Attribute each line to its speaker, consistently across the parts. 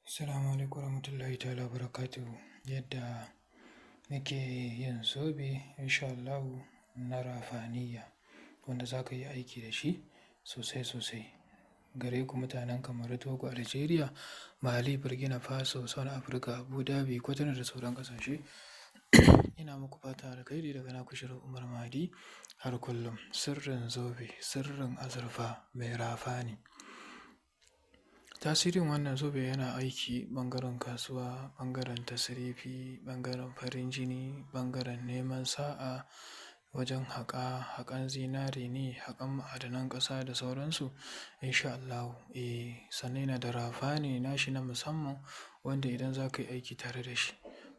Speaker 1: Assalamu alaikum warahmatullahi ta'ala barakatuhu. Yadda nake yin zobe insha Allahu na rafaniya wanda za ka yi aiki da shi sosai sosai. Gare ku mutanen Kamaru, Togo, Algeria, Mali, Burkina Faso, South Africa, Abu Dhabi, Kwatano da sauran ƙasashe. Ina muku fatan alkhairi daga naku Shirin Umar Mahdi har kullum. Sirrin zobe, sirrin azurfa mai rafani. Tasirin wannan zobe yana aiki ɓangaren kasuwa, ɓangaren tasrifi, ɓangaren farin jini, ɓangaren neman sa'a wajen haƙa, haƙan zinare ne, haƙan ma'adanan ƙasa da sauransu insha Allahu. Sannan yana da rafani nashi na musamman wanda idan za ka yi aiki tare da shi.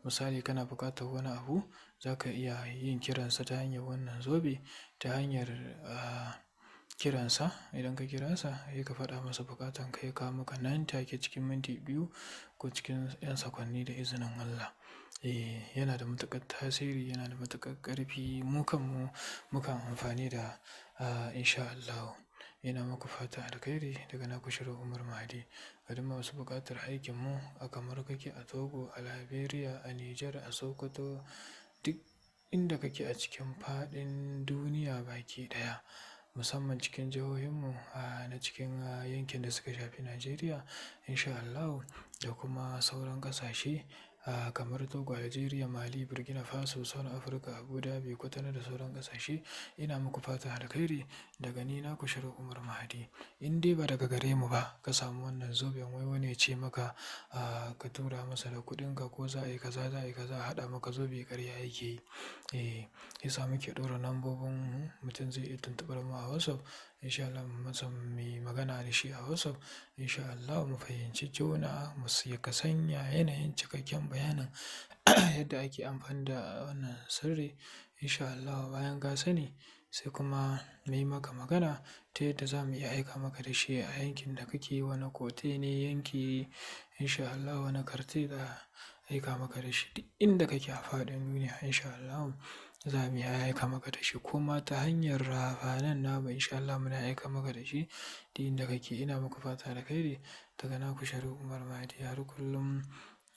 Speaker 1: Misali kana buƙatar wani abu, za ka iya yin kiransa ta hanyar wannan zobe, ta hanyar, kiransa. Idan ka kira sa, sai ka faɗa masa buƙatan ka ya kawo maka nan take cikin minti 2 ko cikin 'yan sakwanni da izinin Allah. Yana da matuƙar tasiri, yana da matuƙar ƙarfi. Mu kanmu mukan amfani da, insha Allahu. Ina muku fatan alkhairi daga naku Shirin Umar Mahdi. Ga duk masu buƙatar aikin mu a Kamaru kake, a Togo, a Liberia, a Nijar, a Sokoto, duk inda kake a cikin faɗin duniya baki ɗaya. Musamman cikin jihohinmu, na cikin yankin da suka shafi Najeriya insha Allahu da kuma sauran ƙasashe, kamar Togo, Algeria, Mali, Burkina Faso, South Africa, Abu Dhabi, Kwatano da sauran ƙasashe. Ina muku fatan alkhairi daga ni naku Shirin Umar Mahdi. In dai ba daga gare mu ba ka samu wannan zoben wai wani ya ce maka, ka tura masa da kuɗinka ko za a yi kaza, za a yi kaza, a haɗa maka zobe ƙarya yake yi. Shiyasa muke ɗora lambobin mu, mutum zai iya tuntuɓar mu a WhatsApp insha Allah mu masa muyi magana da shi a WhatsApp insha Allahu mu fahimci juna, mu ka sanya yanayin cikakken bayanin yadda ake amfani da wannan sirri insha Allahu. Bayan ka sani sai kuma muyi maka magana ta yadda za mu iya aika maka da shi a yankin da kake, wane kote ne yanki insha Allahu, wane karte za a aika maka da shi duk inda kake a faɗin duniya insha Allahu za mu iya aika maka da shi kuma ta hanyar rafanan namu insha Allah muna aika maka da shi duk inda kake. Ina muku fatan alkhairi daga naku Shirin Umar Mahdi har kullum.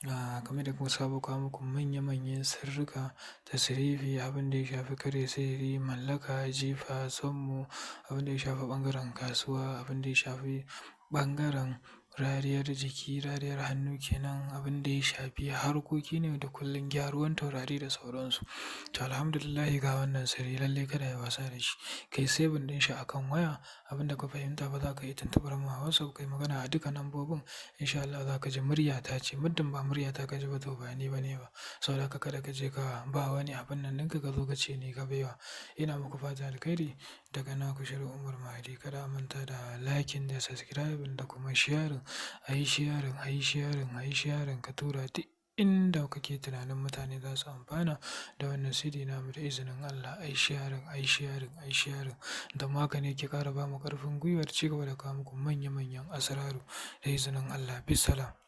Speaker 1: Kamar yadda muka saba kawo muku manya manyan sirrika, tasrifi, abin da ya shafi karya sihiri, mallaka, jifa, sammu, abin da ya shafi ɓangaren kasuwa, abin da ya shafi ɓangaren rariyar jiki, rariyar hannu kenan, abin da ya shafi harkoki ne da kullum gyaruwan taurari da sauransu. To alhamdulillah ga wannan sirri lallai kada ayi wasa da shi. Kai saving ɗin shi a kan waya, abin da ka fahimta ba za ka iya tuntuɓar mu a WhatsApp, kai magana a duka lambobin insha Allah za ka ji murya ta ce. Muddin ba murya ta ka ji ba to ba ni ba ne ba. Saboda haka kada ka je ka ba wani abun nan ɗinka ka zo ka ce ni ka baiwa. Ina muku fatan alkhairi daga naku Shirin Umar Mahdi. Kada a manta da liking da subscribing da kuma sharing. A yi sharing, a yi sharing, a yi sharing ka tura duk inda kake tunanin mutane za su amfana da wannan sirri namu da izinin Allah. A yi sharing, a yi sharing, a yi sharing. Don haka ne ke ƙara bamu ƙarfin gwiwar ci gaba da kawo muku manya manyan asraru da izinin Allah. Bissalam.